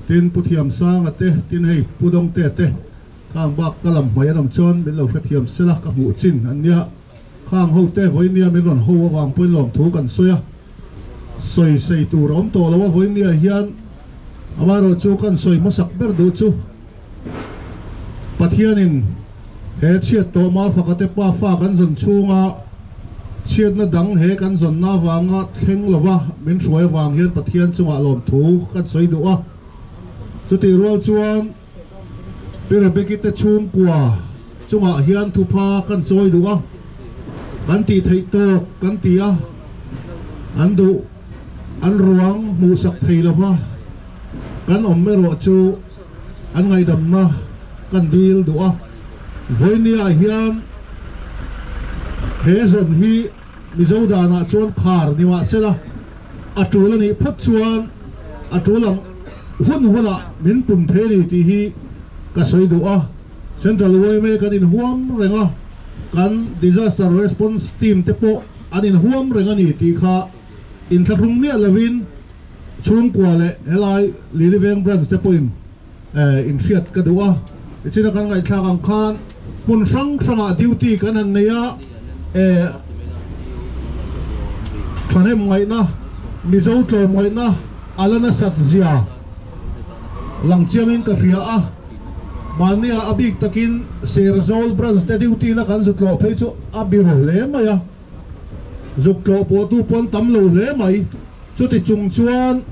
tin Pu Thiamsanga te, tin hei Pu Dawngtea te khang bak ka lam hmai an awm chuan min lo hrethiam sela ka hmuh chin an nia. Khang ho te vawinia min rawn ho avang pawhin lawmthu kan sawi a, sawi sei tur a awm tawh lo a, vawinia hian amaherawhchu kan sawi hmasak ber duh chu Pathianin he chhiat tawh Mafaka te pa fa kan zawn chhunga chhiatna dang he kan zawnna avanga thleng lova min hruai avang hian Pathian chungah lawmthu kan sawi duh a, chutih rual chuan Pi Rebeki te chhungkua chungah hian thupha kan chawi duh a, kan tih theih tawk kan ti a, an duh an ruang hmuhsak thei lova kan awm erawh chu an ngaihdamna kan dil duh a. Vawinia hian he zawn hi Mizo danah chuan khar ni mahsela a tul a nih phawt chuan a tul ang hun hunah min tum thei a ni tih hi ka sawi duh a. Central yma kan inhuam reng a, kan Disaster Response Team te pawh an inhuam reng a ni tih kha inthlahrung miah lovin chhungkua leh helai Liliveng Branch te pawhin inhriat ka duh a. Tichina kan ngaihthlak ang khan hmun hrang hrangah duty kan han nei a, thahnem ngaihna, Mizo tlawm ngaihna a la nasat zia lang chiangin ka hria a. Mahnia a bik takin Serzawl branch te duty na kan zut tlawh phei chu a biru hle mai a, zuk tlawh pawh tu pawn tam lo hle mai. Chuti chung chuan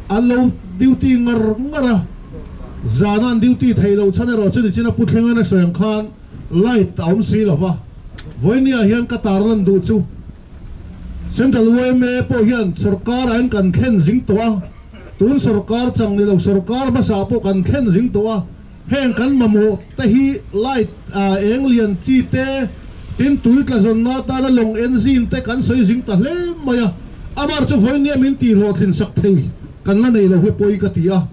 an lo duty ngar ngar a, zana an duty thei lo chhan erawh chu nichina Pu Thlengan a sawi ang khan light a awm si lo va. Vawinia hian ka tarlan duh chu Central yma pawh hian sorkar ah hian kan thlen zing tawh a, tun sorkar chang ni lo sorkar hmasa pawh kan thlen zing tawh a, heng kan mamawh te hi light eng lian chi te, tin tui tla zawnna atana lawng engine te kan sawi zing ta hle mai a, amar chu vawinia min tih hlawhtlin sak thei kan la nei lo hi pawi ka ti a,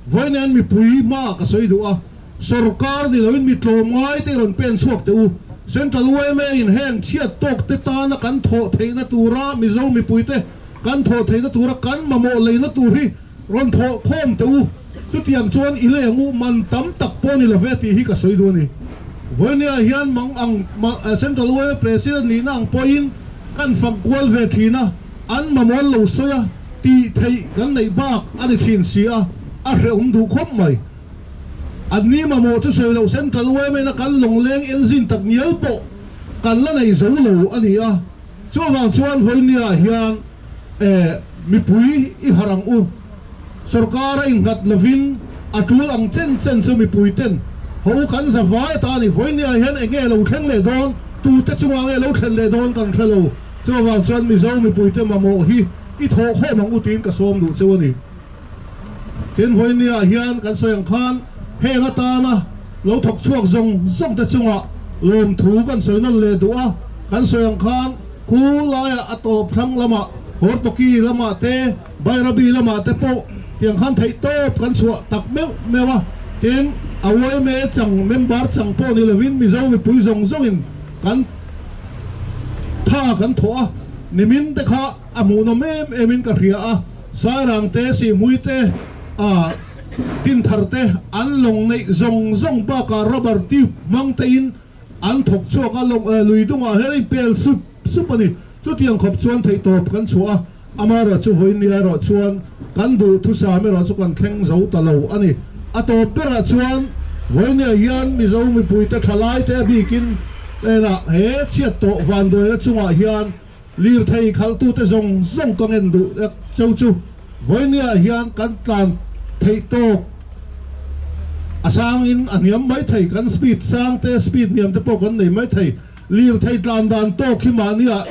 vawinia mipui hmaah ka sawi duh a. Sorkar ni loin mi tlawmngai te rawn pen chhuak teh u. Central yma in heng chhiat tawk te tana kan thawh theihna tura Mizo mipui te kan thawh theihna tura kan mamawh leina tur hi rawn thawh khawm teh u. Chutiang chuan i leng u man tam tak pawh ni love tih hi ka sawi duh a ni. Vawinia hian mang ang Central yma President nihna ang pawhin kan fak kual ve thin a, an mamawh an lo sawi a, tih theih kan neih bak a ni thin si a, a hrehawm duh khawp mai. An ni mamawh chu sawi loh Central yma kan lawngleng engine tak ngial pawh kan la nei zo lo a ni a, chuvang chuan vawinia hian eh mipui i harh ang u. Sorkar a innghat lovin a tul ang chen chen chu mipui ten ho kan za vai ata a ni. Vawinia hian eng nge lo thleng leh dawn, tute chungah nge lo thlen leh dawn kan hre lo. Chuvang chuan Mizo mipuite mamawh hi i thawhkhawm ang u tiin ka sawm duh cheu a ni. Tin, vawinia hian kan sawi ang khan heng atana lo thawk chhuak zawng zawng te chungah lawmthu kan sawi nawn leh duh a, kan sawi ang khan khu laiah a tawp thlang lamah Hortoki lamah te, Bairabi lamah te pawh tiang khan theih tawp kan chhuah tak meuh meuh a, tin, a yma chang member chang pawh ni lovin Mizo mipui zawng zawngin kan tha kan thawh a, nimin te kha a hmuhnawm em emin ka hria a. Sairang te, Sihmui te, a Dinthar te an lawng neih zawng zawng bakah rubber tube hmang tein an thawk chhuak a, lawng lui dungah hian a inpel sup sup a ni. Chutiang khawp chuan theihtawp kan chhuah a, amaherawh chu vawinia erawh chuan kan duh thusam erawh chu kan thleng zo ta lo a ni. A tawp berah chuan vawinia hian Mizo mipuite thalai te a bikin enah he chhiat tawh vanduaina chungah hian Lirthei khalhtute zawng zawng ka ngen duh ek cheu chu vawinia hian kan tlan theih tawk a sangin a hniam mai thei, kan speed sang te speed hniam te pawh kan nei mai thei. Lirthei tlan dan tawk hi mahnia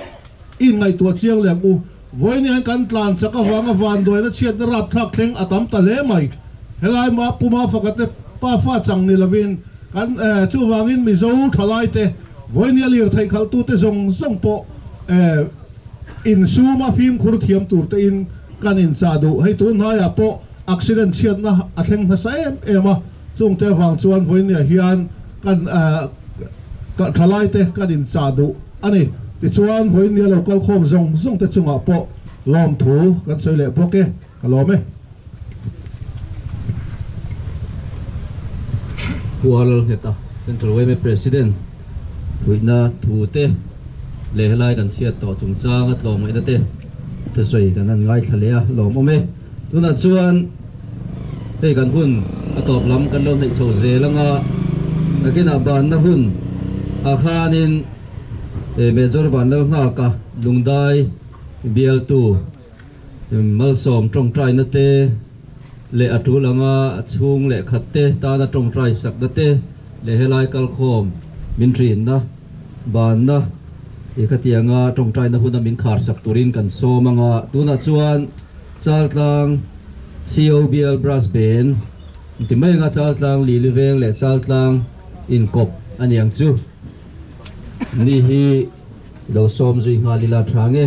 inngaihtuah chiang leh ang u. Vawinia hian kan tlan chak avanga vanduaina chhiatna rapthlak thleng a tam ta hle mai. Helai mah Puma Fakate pafa chang ni lovin kan chuvangin Mizo thalaite Vawinia lirthei khalhtute zawng zawng pawh insuma fimkhur thiam tur tein kan inchah duh. Hei tun hnaiah pawh accident chhiatna a thleng hmasa em em a, chungte avang chuan vawinia hian. kan thalai te kan inchah duh a ni. Tichuan vawiin nia lo kal khawm zawng zawng te chungah pawh lawmthu kan sawi leh bawk e, ka lawm e. Pu Lalngheta, Central yma President, fuihna thu te leh helai kan chhiat tawh chungchanga tlawmngaihna te thusawi kan han ngaithla leh a, lawmawm e. Tunah chuan hei kan hun a tawp lam kan lo hneih chho zel anga nakinah banna hun ah khanin Major Vanlalnghaka Lungdai bialtu Malsawm tawngtaina te leh a tul anga a chhung leh khat te tana tawngtai sakna te leh helai kalkhawm min rinna banna i khatianga tawngtaina huna min khar sak turin kan sawm anga tunah chuan Chaltlang COBL Brass Band inti mai anga Chaltlang Lili Veng leh Chaltlang inkawp a ni ang chu ni hi lo sawm zui nghal ila tha nge.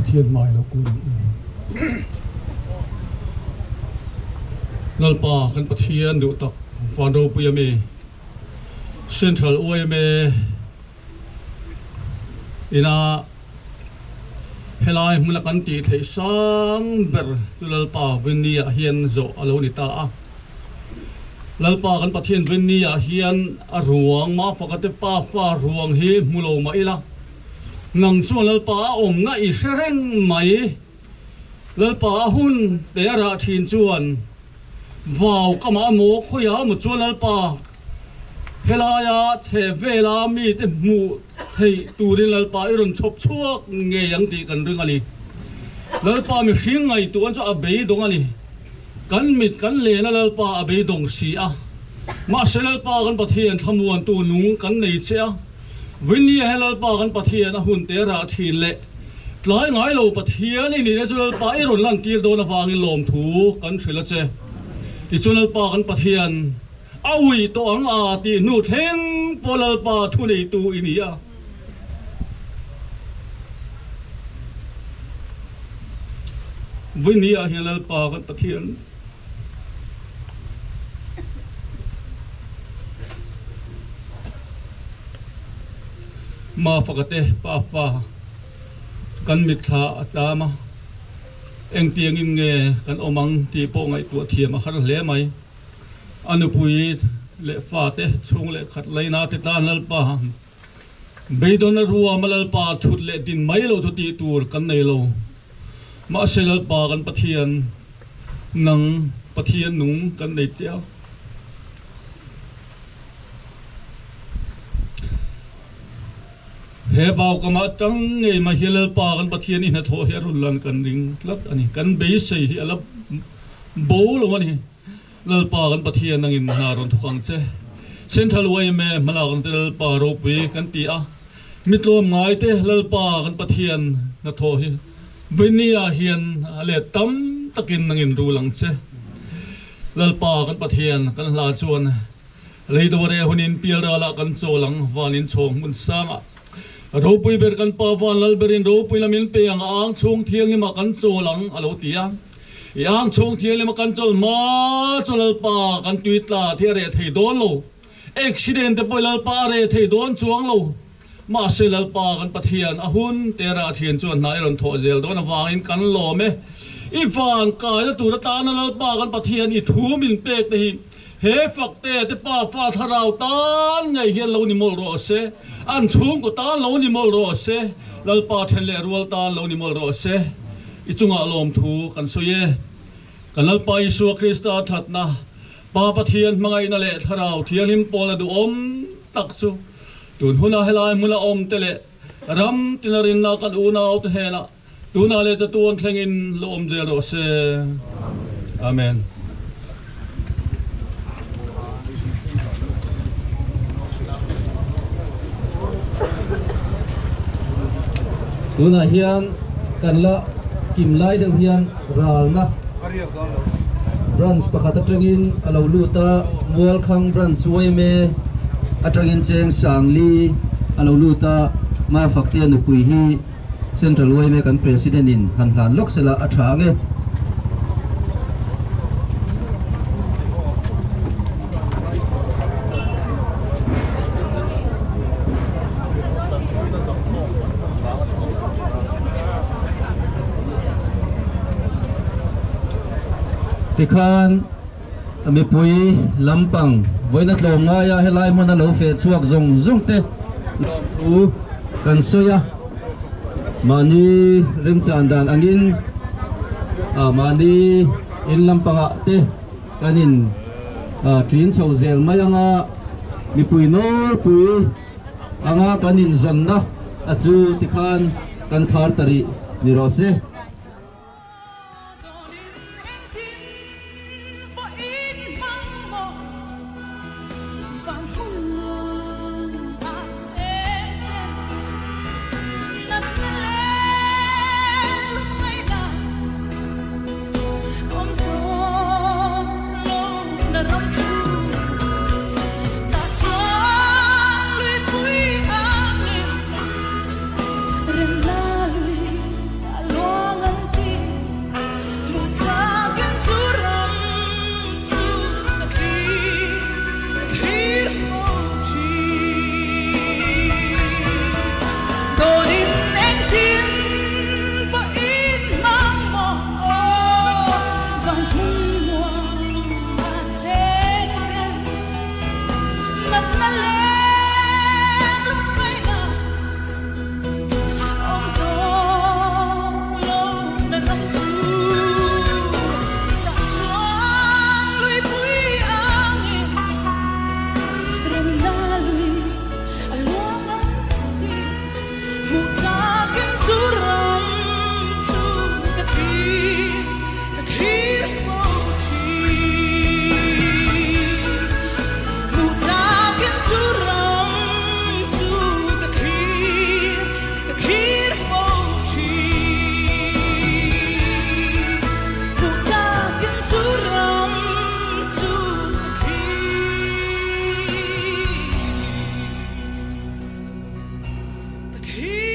Pathian hmai lo kun ang u. Lalpa kan Pathian duh tak van ropui a mi Central yma ina helai hmuna kan tih theih sang ber chu Lalpa Vinni ah hian zawh a lo ni ta a. Lalpa kan Pathian Vinni ah hian a ruang Mafaka te pafa ruang hi hmu lo mah ila nang chuan Lalpa a awmna i hre reng mai. Lalpa a hun te a rah thin chuan vau ka mah maw khawiah emaw chuan Lalpa helaia chheh vela mite hmuh theih turin Lalpa i rawn chhawp chhuak ngei ang tih kan ring a ni. Lalpa mihring ngaihtuah chu a beidawng a ni. Kan mit kan len a Lalpa a beidawng si a. Mahse Lalpa kan Pathian thlamuantu nung kan nei che a. Vinnia he Lalpa kan Pathian a hun te rah thin leh tlai ngai lo Pathian i nihna chu Lalpa i rawn lantir dawn avangin lawmthu kan hrilh a che. Tichuan Lalpa kan Pathian a ui tawh ang a tih hnu thleng pawh Lalpa thuneitu i ni a. Vinnia hian Lalpa kan Pathian. Mafaka te pafa kan mitthla a tlam a, engtiangin nge kan awm ang tih pawh ngaihtuah thiam a har hle mai. A nupui leh fate chhung leh khat laina te tan Lalpa Beidawna ruam a Lalpa thut leh din mai lo chu tih tur kan nei lo. Mahse Lalpa kan Pathian, nang Pathian nung kan nei chiah. He vaukamah atang ngei mai hi Lalpa kan Pathian i hnathawh hi a rawn lan kan ring tlat a ni. Kan beisei hi a la bo lo a ni. Lalpa kan Pathian nangin hna rawn thawk ang che. Central yma hmalak te Lalpa ropui kan ti a, mi tlawm ngai te Lalpa kan Pathian hnathawh hi Vainia hian a let tam takin nangin rul ang che. Lalpa kan Pathian kan hla chuan Leidawre hunin pialralah kan chawl ang vanin chhawng hmun sangah ropui ber kan Pa van Lalberin ropui lamin pe ang a ang chhung thianghlimah kan chawl ang a lo ti a. I ang chhung thianghlim a kan chawl hma chu Lalpa kan tui tla thi a reh thei dawn lo. Accident te pawh i Lalpa a reh thei dawn chuang lo. Mahse Lalpa kan Pathian a hun te rah thian chuan hna i rawn thawh zel dawn avangin kan lawm e. I van kaina tur atana Lalpa kan Pathian i thu min pek te hi he fak te te pa fa thlarau tan ngei hian lo ni mawlh rawh se. An chhungkaw tan lo ni mawlh rawh se. Lalpa then leh rual tan lo ni mawlh rawh se. I chungah lawmthu kan sawi e. Kan Lalpa Isua Krista thatna, Pa Pathian hmangaihna leh Thlarau Thianghlim pawlna duhawm tak chu tun huna helai hmuna awmte leh ram tina rinna kan unaute hnenah tunah leh chatuan thlengin lo awm zel rawh se. Amen. Tunah hian kan la kim lai deuh hian ralna branch pakhat atangin a lo lut a, Mualkhang branch yma atangin cheng Sangli a lo lut a, Mafaktea nupui hi Central yma kan President in han hlan lawk sela a tha ang e. Tikhan mipui lampang vawiina tlawm ngaia helai hmuna lo feh chhuak zawng zawng te lawmthu kan sawi a. Mahni remchan dan angin mahni in lampangah te kan in ṭin chho zel mai anga mipui nawlpui anga kan inzawnna a chu tikhan kan khar ta rih ni rawh se. Hi.